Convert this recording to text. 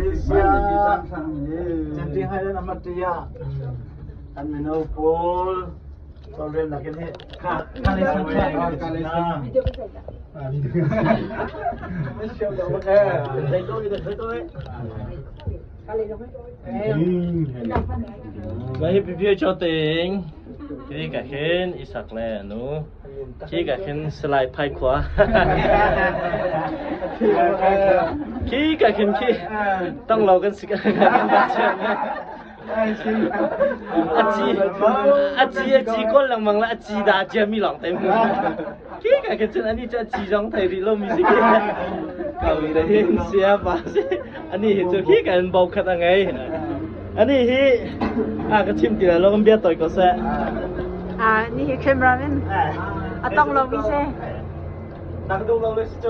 Malaysia. Janji hai dan amat dia. Kan mino pol. Problem nak ini. Ka, ka le sa. Ka le sa. Masya Allah. Ka le sa. ມາເຮັດພິທີເຈົ້າເຕັງ ທີ່ກະເຫັນອີສັກແລໜູ ທີ່ກະເຫັນສະໄລໄພຂວາ ທີ່ກະເຫັນທີ່ ຕ້ອງເລົ່າກັນຊິ ອາຈີ ອາຈີ ອາຈີ ອາຈີ ຄົນລະມັງລະ ອາຈີ ດາເຈຍມີຫຼອງເຕັມ. ທີ່ກະເຫັນອັນນີ້ຈະຈີຈອງໄທຣິໂລມີຊິເກ ເກົາຫຼີໄດ້ເຫັນເສຍປາຊິ ອັນນີ້ເຫັນຈະທີ່ກະເຫັນເບົາຄັດອະໄງ ອັນນີ້ທີ່ ອາກະທິມຕິລະໂລກເບຍຕ່ອຍກໍແຊ ອານີ້ເຄມຣາແມນ ອາຕ້ອງລອງມີເຊ ນັກດູລອງເລສໂຈ